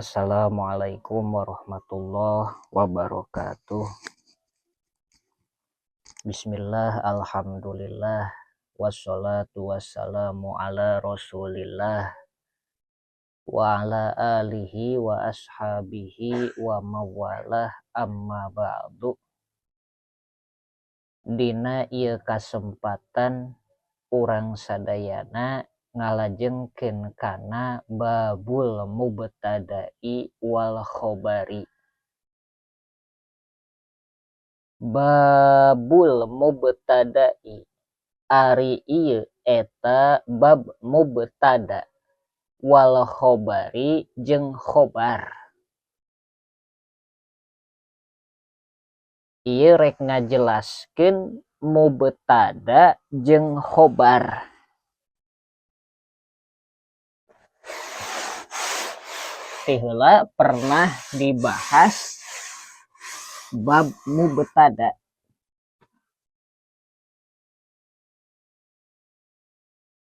Assalamualaikum warahmatullahi wabarakatuh. Bismillah, alhamdulillah, wassalatu wassalamu ala rasulillah wa ala alihi wa ashabihi wa mawalah, amma ba'du. Dina ieu kasempatan urang sadayana ngalajengkeun kana babul mubtada'i wal khobari. Babul mubtada'i ari ieu eta bab mubtada wal khobari jeung khobar. Ieu rek ngajelaskeun mubtada jeung khobar. Ti heula pernah dibahas bab mubtada.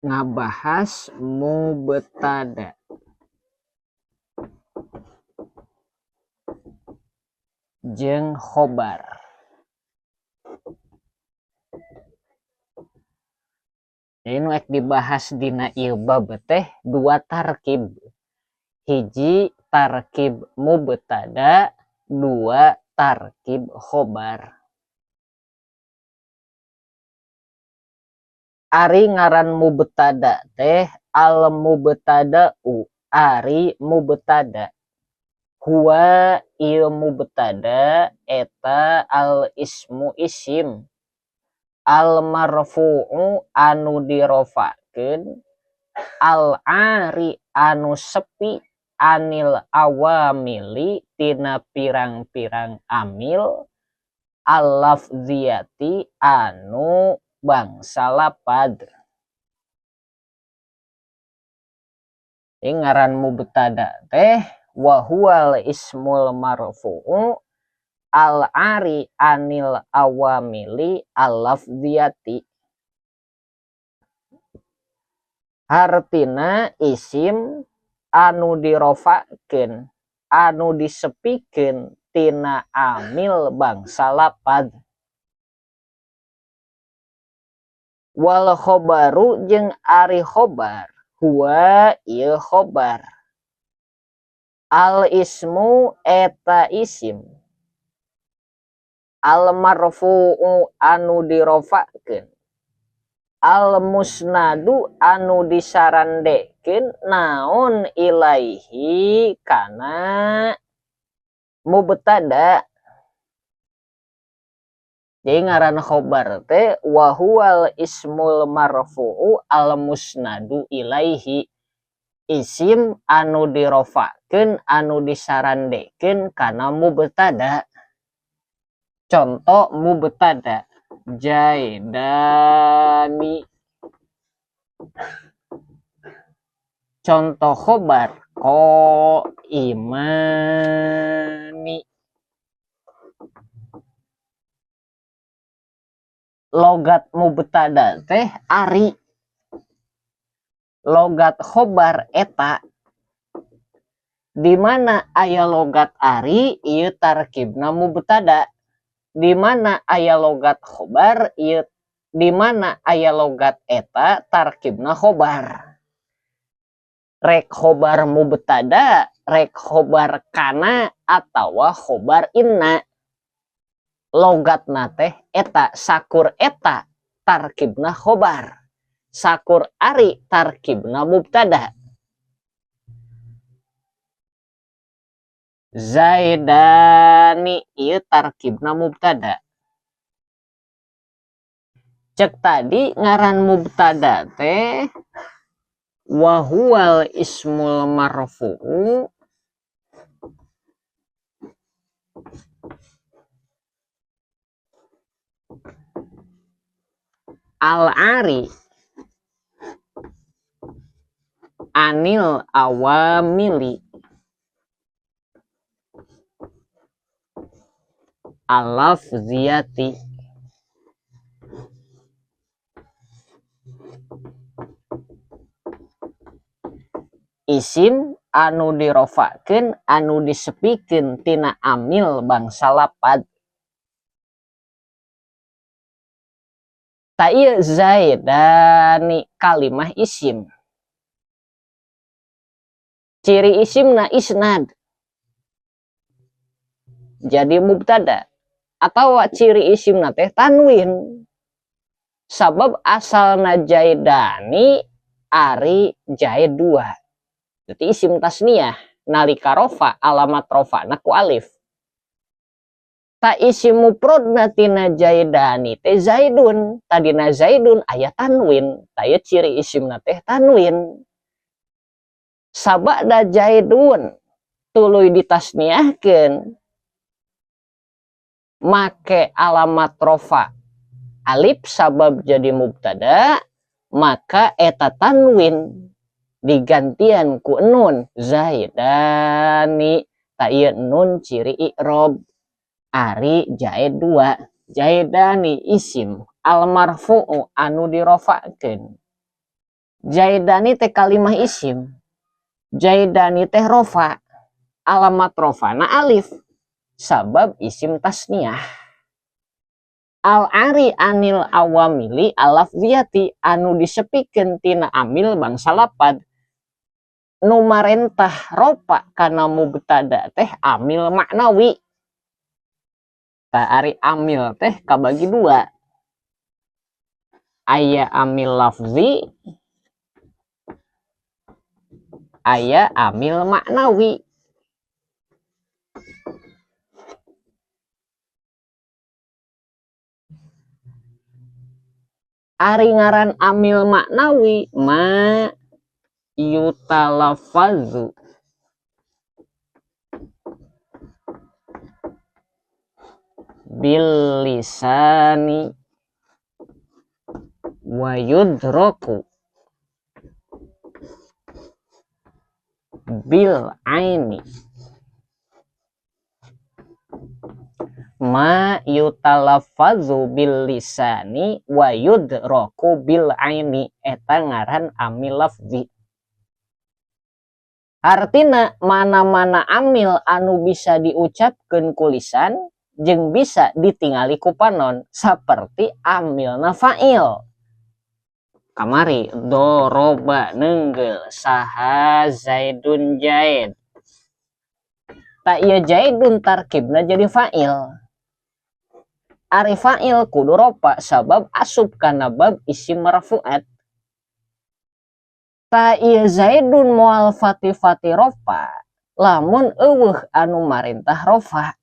Ngabahas mubtada. Jeung khobar. Jadi nu ek dibahas dina ieu bab teh dua tarkib. Hiji tarkib mubtada, dua tarkib khobar. Ari ngaran mubtada teh al mubtada'u, ari mubtada. Huwa ieu mubtada eta al ismu isim. Al marfu'u anu dirofakeun, al ari anu sepi anil awamili tina pirang-pirang amil, al lafziyati anu bangsa lapad. Ini ngaran mubtada teh wa huwal ismul marfu'u al ari anil awamili al lafziyati. Hartina isim anu dirofakeun, anu disepikeun tina amil bangsa lapad. Wal khobaru jeung ari khobar, huwa ieu khobar. Al ismu eta isim. Al marfu'u anu dirofakeun, al musnadu anu disarandekeun naon ilaihi kana mubtada. Jadi ngaran khobar teh wa huwal ismul marfu'u al musnadu ilaihi, isim anu dirofakeun anu disarandekeun kana mubtada. Contoh mubtada jaidani. Contoh khobar qaimani. Logat mubtada teh ari, logat khobar eta. Di mana aya logat ari ieu tarkibna mubtada. Di mana aya logat khobar ieu, di mana aya logat eta tarkibna khobar. Rek khobar mubtada, rek khobar kana atawa khobar inna. Logatna teh eta, sakur eta tarkibna khobar, sakur ari tarkibna mubtada. Zaidani ieu tarkibna mubtada. Cek tadi ngaran mubtada teh wa huwal ismul marfu'u al ari anil awamili alafziyati. Isim anu dirofakeun anu disepikeun tina amil bangsa lapad. Ta ieu zaidani kalimah isim. Ciri isimna isnad. Jadi mubtada atawa ciri isimna teh tanwin. Sabab asalna zaidani ari zaid dua. Berarti isim tasniyah nalika rofa alamat rofana ku alif. Ta isim mufradna tina zaidani teh zaidun, tadina zaidun aya tanwin, ta ieu ciri isimna teh tanwin. Sabada zaidun tuluy ditasniahkeun make alamat rofa alif sabab jadi mubtada, maka eta tanwin digantian ku nun zaidani, ta ieu nun ciri i'rob. Ari zaid dua, zaidani isim almarfu'u anu dirofakeun. Zaidani teh kalimah isim, zaidani teh rofa, alamat rofana alif sabab isim tasniyah. Al ari anil awamili alafziyati anu disepikeun tina amil bangsa lapad. Nu marentah rofa kana mubtada teh amil maknawi. Ta ari amil teh kabagi dua. Aya amil lafzi, aya amil maknawi. Ari ngaran amil maknawi ma yutalafazu bil lisani wa yudraku bil aini. Ma yutalafazu bil lisani wa yudraku bil aini, eta ngaran amil lafzi. Artina mana-mana amil anu bisa diucapkeun ku lisan jeung bisa ditingali ku panon, saperti amilna fa'il. Kamari doroba nenggel saha zaidun zaid. Ta ieu zaidun tarkibna jadi fa'il. Ari fa'il kudu rofa sabab asup kana bab isim marfuat. Ta ieu zaidun moal fati-fati rofa lamun eueuh anu marintah rofa.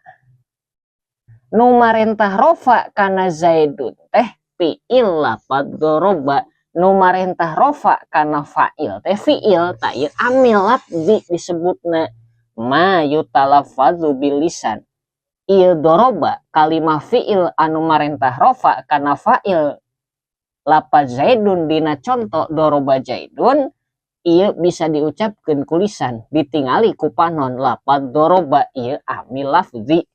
Nu marintah rofa kana zaidun teh fi'il lapad doroba. Nu marintah rofa kana fa'il teh fi'il. Ta ieu amil lafzi disebutna ma yutalafazu bil lisan. Ieu doroba kalimah fi'il anu marintah rofa kana fa'il lapad zaidun dina conto doroba zaidun, ieu bisa diucapkeun ku lisan ditingali ku panon lapad doroba, ieu amil lafzi.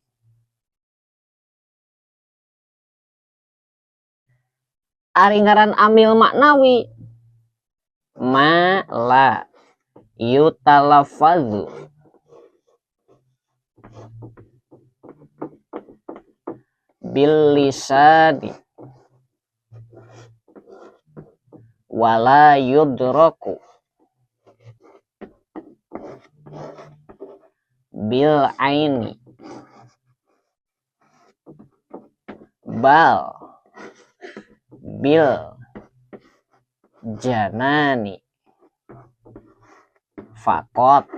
Ari ngaran amil maknawi ma la yutalafazu bil lisani wala yudraku bil aini bal bil janani faqat.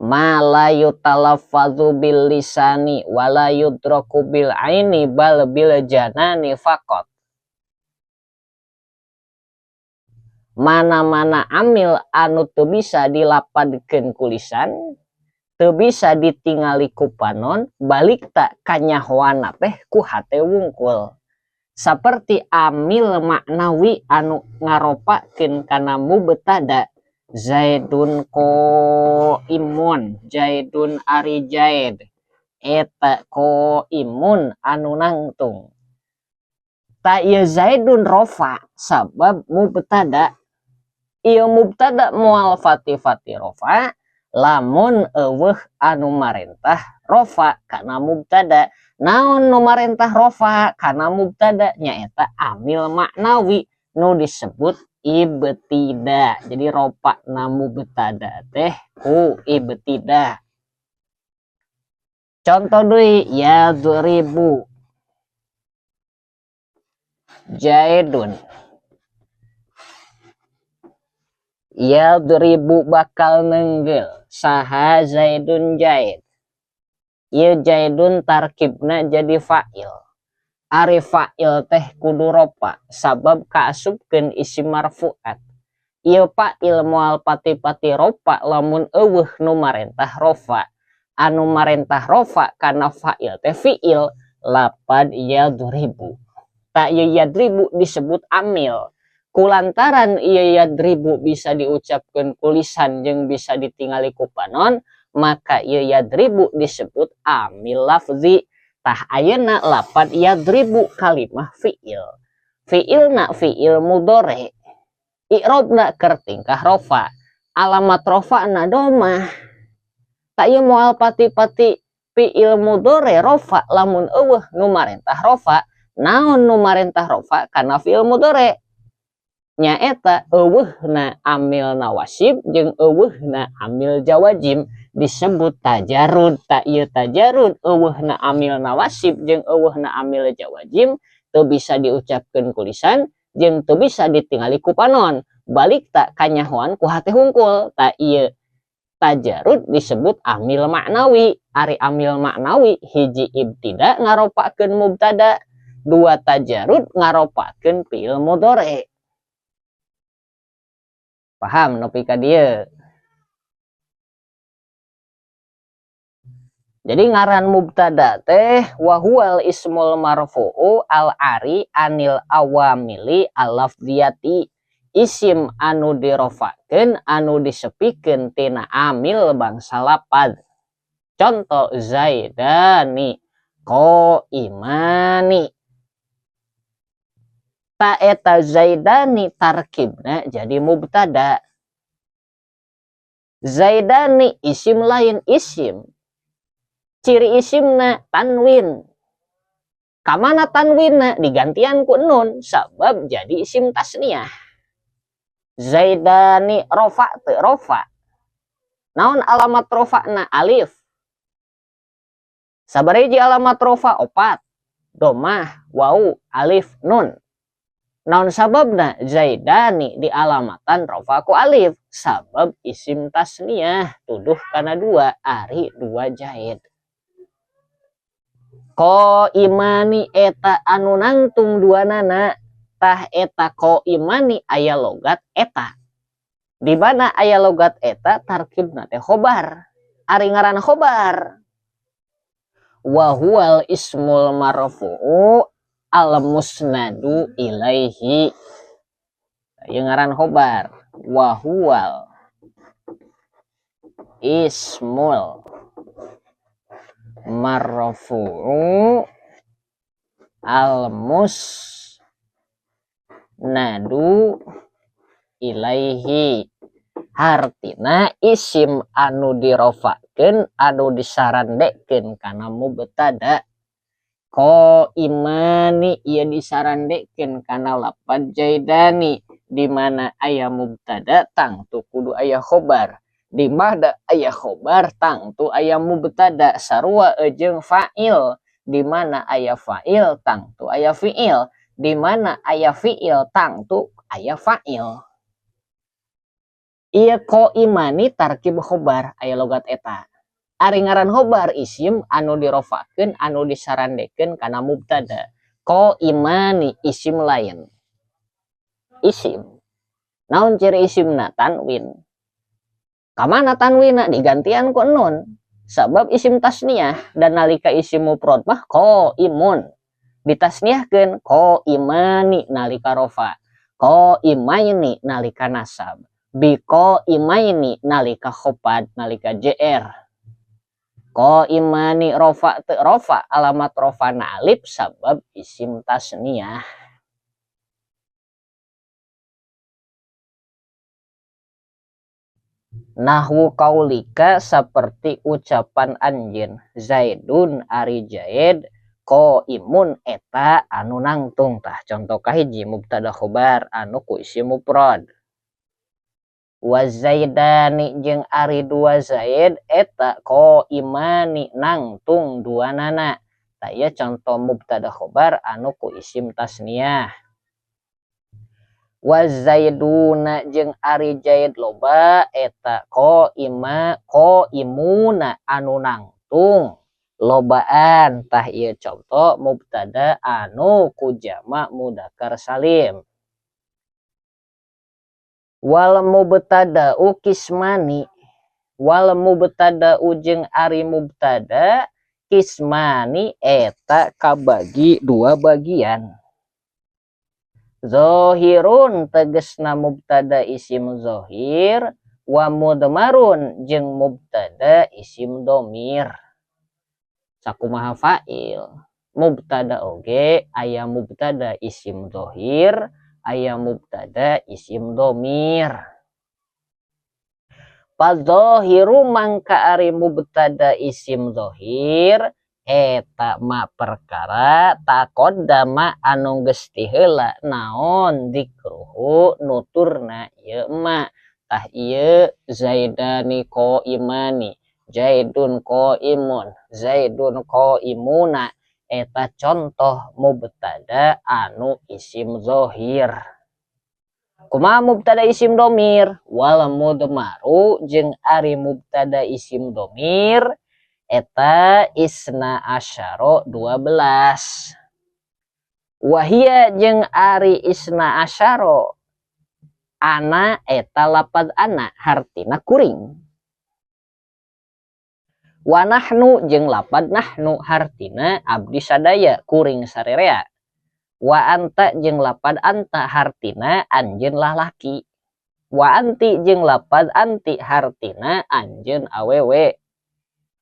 Ma la yutalaffazu bil lisani wala yudraku bil aini bal bil janani faqat. Mana-mana amil anu teu bisa dilapadkeun ku lisan, teu bisa ditingali ku panon, balik tak kanyahoana teh ku hate wungkul. Saperti amil maknawi anu ngaropakeun kana mubtada zaidun qaimun, zaidun ari zaid, eta qaimun anu nangtung. Ta ieu zaidun rofa sabab mubtada. Ieu mubtada moal pati-pati rofa lamun euweuh anu marentah rofa kana mubtada. Naon nu marentah rofa kana mubtada? Nyaeta amil maknawi nu disebut ibtida. Jadi rofa na mubtada teh ku ibtida. Contoh deui, yadribu Zaidun. Yadribu bakal nenggel saha Zaidun Zaid. Ieu Zaidun tarkibna jadi fa'il. Ari fa'il teh kudu rofa sabab kaasupkeun isim marfuat. Ieu fa'il moal pati-pati rofa lamun euweuh nu marentah rofa. Anu marentah rofa kana fa'il teh fi'il lapad yadribu. Tak ieu yadribu disebut amil. Kulantaran ieu yadribu bisa diucapkeun ku lisan jeung bisa ditingali ku panon, maka ieu yadribu disebut amil lafzi. Tah ayeuna lapad yadribu kalimah fi'il. Fi'ilna fi'il mudhari. I'robna keur tingkah rofa. Alamat rofana domah. Tak ieu moal pati-pati fi'il mudhari rofa lamun euweuh nu marentah rofa. Naon nu marentah rofa kana fi'il mudhari? Nyaeta euweuhna amil nawasib jeung euweuhna amil jawazim disebut tajarud. Tak ieu tajarud euweuhna amil nawasib jeung euweuhna amil jawazim teu bisa diucapkeun ku lisan jeung teu bisa ditingali ku panon. Balik tak kanyahoan ku hate hungkul. Tak ieu tajarud disebut amil maknawi. Ari amil maknawi hiji ibtida ngaropakeun mubtada, dua tajarud ngaropakeun fi'il mudhari. Paham nepi ka dieu? Jadi ngaran mubtada teh wahuwal ismul marfu'u al-ari anil awamili al-lafziyati, isim anu dirofakeun anu disepikeun tina amil bangsa lapad. Contoh zaidani qaimani. Ta eta zaidani tarkibna jadi mubtada. Zaidani isim lain isim. Ciri isimna tanwin. Kamana tanwinna digantian ku nun sabab jadi isim tasniah. Zaidani rofa teu rofa. Naon alamat rofana? Alif. Sabariji alamat rofa opat. Domah, wau, alif, nun. Naon sababna? Zaidani di alamatan rofa ku alif sabab isim tasniah tuduh kana dua ari dua zaid. Qaimani eta anu nangtung dua nana. Tah eta qaimani aya logat eta. Di mana aya logat eta tarkibna teh khobar. Ari ngaran khobar. Wa huwal ismul marfu'u al musnadu ilaihi. Ieu ngaran khobar. Wa huwal ismul marfu'u al musnadu ilaihi. Hartina isim anu dirofakeun anu disarandekeun kana mubtada. Qaimani ieu disarandekeun kana lapad zaidani, di mana aya mubtada tangtu kudu aya khobar, di mana aya khobar tangtu aya mubtada. Sarua jeung fa'il, di mana aya fa'il tangtu aya fi'il, di mana aya fi'il tangtu aya fa'il. Ieu qaimani tarkib khobar aya logat eta. Ari ngaran khobar isim anu dirofakeun anu disarandekeun kana mubtada. Qaimani isim lain. Isim. Naon ciri isimna? Tanwin. Kamana tanwinna? Digantian ku nun. Sabab isim tasniah dan nalika isim mufrad mah qaimun. Ditasniahkeun qaimani nalika rofa, qaimaini nalika nasab, biqaimaini nalika khofad nalika jr. Qaimani rofa teu rofa, alamat rofana alif sabab isim tasniah. Nahwu qaulika saperti ucapan anjeun Zaidun ari Zaid qaimun eta anu nangtung. Tah conto kahiji mubtada khobar anu ku isim mufrad. Wa Zaidani jeung ari dua Zaid eta qaimani nangtung duanana. Tah ieu conto mubtada khobar anu ku isim tasniyah. Wa Zaiduna jeung ari Zaid loba eta qaima qaimuna anu nangtung lobaan. Tah ieu conto mubtada anu ku jama mudzakkar salim. Wal mubtada'u kismani wal mubtada'u jeung ari mubtada kismani eta kabagi dua bagian. Zahirun tegesna mubtada isim zahir wa mudmarun jeung mubtada isim domir. Sakumaha fa'il mubtada oge aya mubtada isim zahir aya mubtada isim domir. Fadzahiru mangka ari mubtada isim zahir eta ma perkara taqaddama anu geus tiheula naon dikruhu nuturna ieu ma. Tah ieu Zaidani qaimani Zaidun qaimun Zaidun qaimuna eta contoh mubtada anu isim zahir. Kumaha mubtada isim domir? Wal mudmaru jeung ari mubtada isim domir eta isna asyara 12. Wahia jeung ari isna asyara ana eta lapad ana hartina kuring. Wa nahnu jeung lapad nahnu hartina abdi sadaya kuring sarerea. Wa anta jeung lapad anta hartina anjeun lalaki. Wa anti jeung lapad anti hartina anjeun awewe.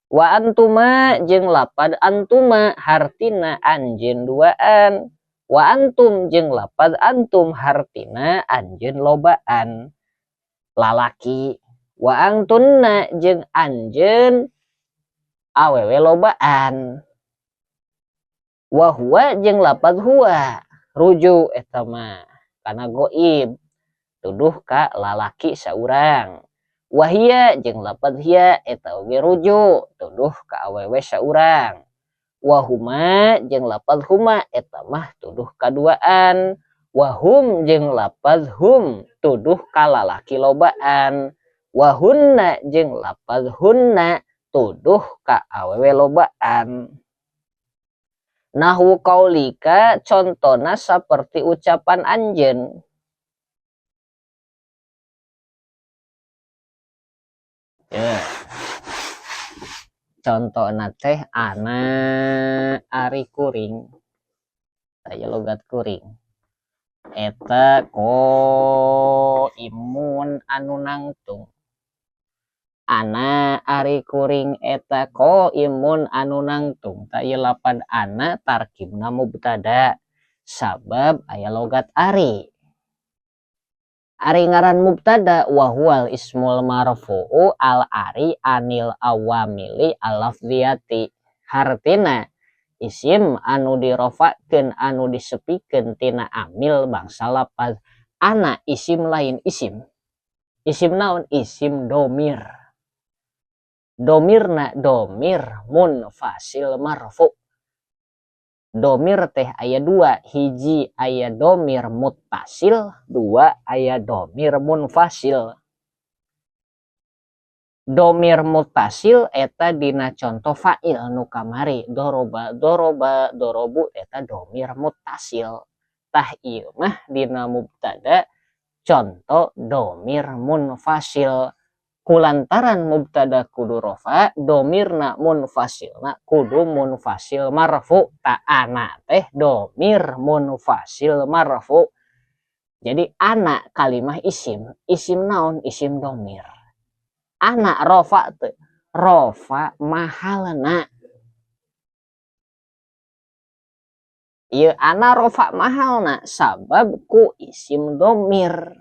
Wa antuma jeung lapad antuma hartina anjeun duaan. Wa antum jeung lapad antum hartina anjeun lobaan lalaki. Wa antunna jeung anjeun awewe lobaan. Wa huwa jeung lapad huwa rujuk eta mah kana goib tuduh ka lalaki saurang. Wahia jeung lapad hia eta oge rujuk tuduh ka awewe saurang. Wahuma jeung lapad huma eta mah tuduh kaduaan. Wahum jeung lapad hum tuduh ka lalaki lobaan. Wahunna jeung lapad hunna tuduh ka awewe lobaan. Nahwu qaulika contona saperti ucapan anjeun. Ya. Contona teh ana ari kuring. Aya logat kuring. Eta qaimun anu nangtung. Ana ari kuring eta qaimun anu nangtung. Ta ieu lapad ana tarkibna mubtada sabab aya logat ari. Ari ngaran mubtada wa huwal ismul marfu'u al ari anil awamili al lafziyati. Hartina isim anu dirofakeun anu disepikeun tina amil bangsa lapaz ana isim lain isim. Isim naon? Isim domir. Domirna domir munfasil marfu. Domir teh aya dua, hiji aya domir muttasil, dua aya domir munfasil. Domir muttasil eta dina contoh fa'il nu kamari doroba doroba dorobu eta domir muttasil. Tah ieu mah dina mubtada contoh domir munfasil. Kulantaran mubtada kudu rofa, domirna munfasilna kudu munfasil marfu. Ta ana teh domir munfasil marfu. Jadi ana kalimah isim, isim naon? Isim domir. Ana rofa teh, rofa mahalna. Ieu ana rofa mahalna sabab ku isim domir.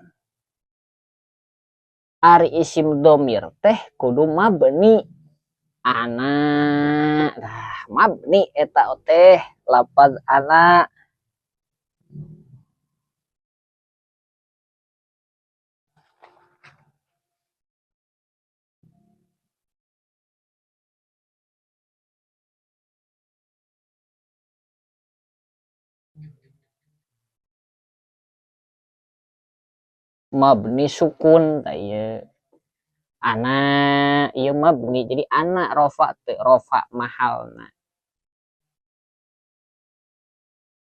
Ari isim domir teh kudu mabni ana. Nah, mabni eta teh lafaz ana. Mabni sukun tah ieu ana ieu mabni jadi ana rofa teu rofa mahalna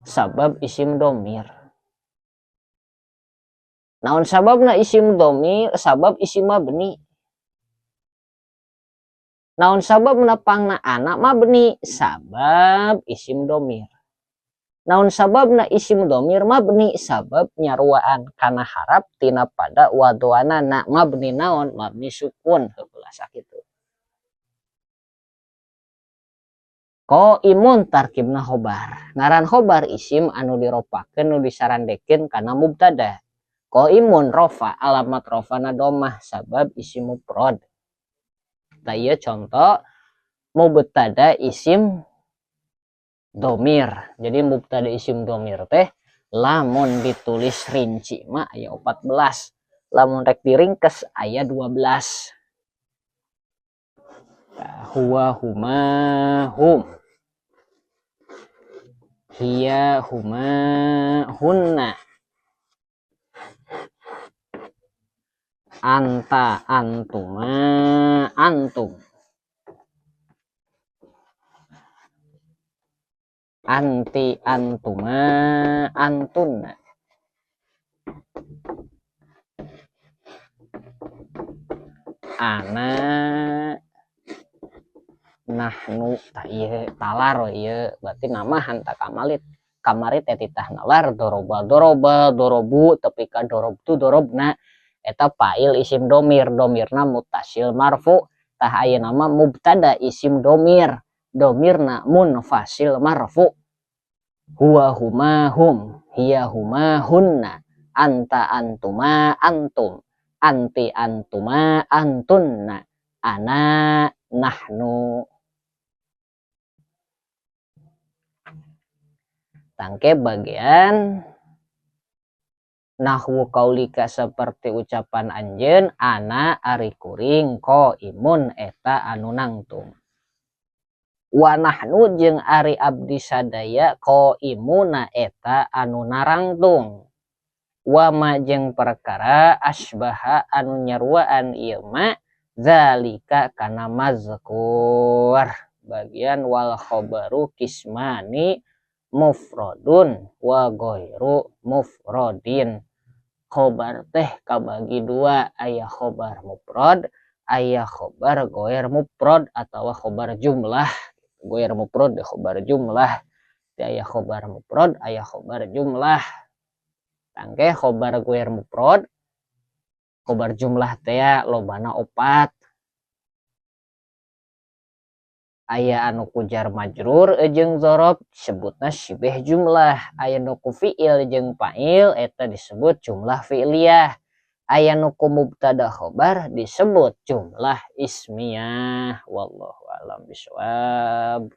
sabab isim domir. Naon sababna isim domir? Sabab isim mabni. Naon sababna pangna ana mabni? Sabab isim domir. Naon sababna isim domir mabni? Sabab nyaruaan kana harap tina pada wadoanana mabni naon? Mabni sukun heulah sakitu. Qaimun tarkibna khobar. Ngaran khobar isim anu diropakeun nu disarandekeun kana mubtada. Qaimun rofa alamat rofana domah sabab isim mufrad. Tah ieu contoh mubtada isim domir. Jadi mubtada isim domir teh lamun ditulis rinci mah aya 14, lamun rek diringkes aya 12. Huwa huma hum, hiya huma hunna, anta antuma antum, anti antuma antunna, ana nahnu. Tah ieu talar ieu berarti namahan ta kamalit kamari teh titah nalar doroba doroba dorobu tepi ka dorobtu dorobna eta fa'il isim domir domirna mutasil marfu. Tah ayeuna mah mubtada isim domir domirna munfasil marfu. Huwa huma hum, hiya huma hunna, anta antuma antum, anti antuma antunna, ana nahnu. Tangke bagian nahwu kaulika seperti ucapan anjeun ana ari kuring qaimun eta anu nangtung. Wa nahnu jeung ari abdi sadaya qaimuna eta anu narangtung. Wa ma jeung perkara asbaha anu nyaruaan ieu ma zalika kana mazkur. Bagian wal khabaru kismani mufradun wa ghairu mufradin. Khobar teh kabagi dua, aya khobar mufrad, aya khobar ghair mufrad atawa khobar jumlah. Ghair mufrad khobar jumlah. Aya khobar mufrad, aya khobar jumlah. Tangke khobar ghair mufrad, khobar jumlah teh lobana opat. Aya anu ku jar majrur jeung zorob disebutna shibeh jumlah. Aya nu ku fi'il jeung fa'il eta disebut jumlah fi'liyah. Aya nu ku mubtada khobar disebut jumlah ismiyah. Wallahu a'lam bishawab.